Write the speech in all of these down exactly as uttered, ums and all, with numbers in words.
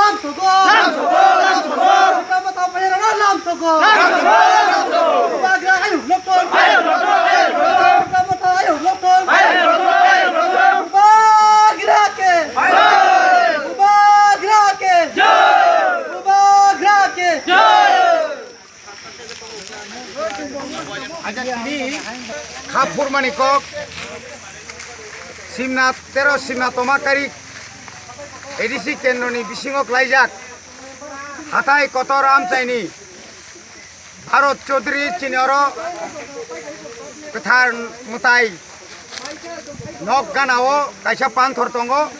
Lamsogo! Lamsogo! Lamsogo! Bubagra ayuk lokthong! Ayuk lokthong! Bubagra ayuk lokthong! Ayuk lokthong! Bubagra ke! Bubagra ke! Bubagra ke! Kha phurmani kok, Simna tero Simna Toma Karik A D C kendroni bisingo klaijak hathai kotor amchaini Bharat Chaudhary chini oro kwthar mwtai nok ganao kaisa panthor tongo.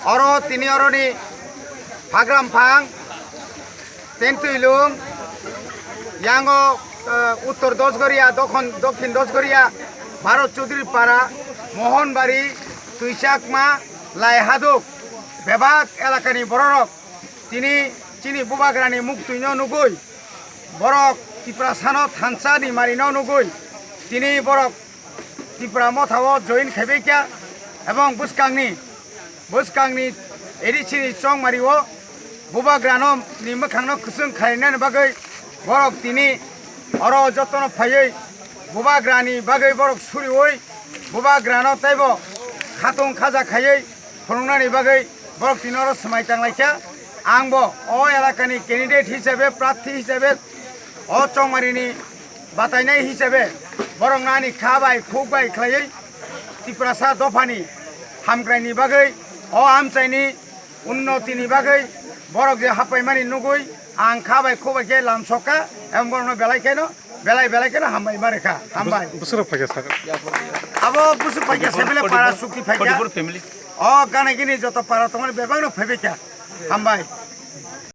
Oro tini oroni hagram phang Tentwilung, yango, eh, Uttor Dosgoria, Dokhon, Dokhin Dosgoria, Bharat Chaudhary Para, Mohonbari, Twichakma, Laihaduk, bebak elakani bororok tini chini bubagrani muktwino nugui, borok Tiprasano thansa ni marino nugui, tini borok Tipra Motha o join khaibai kha, ebong bwskangni, bwskangni A D C ni chongmari o bubagrano ni mwkhangno kwchwng khainani bagwi borok tini oro jotono phaiwi bubagrani bagwi borok suriwi bubagrano teibo khatung khaja khaiwi phunuknani bagwi borok tini oro swmai tanglaikha. Ang bo o elakani candidate hisabe, prarthi hisabe o chongmarini batainai hisabe borokno ani kha bai khuk bai khlaiwi Tiprasa dophani hamkraini bagwi o amchaini unnotini bagwi borok je hapaimani nugwi ang kha bai khuk bai khe lamsokha, ebong borokno belai kheno belai belai kheno hambai ma rwkha. Hambai. Bus-, bwswrok phaikha saka. Abo bwswk phaikha sebele para sukti phaikha. Forty-four family. O gana gini joto para tongmani bebakno phaibaikha. Hambai.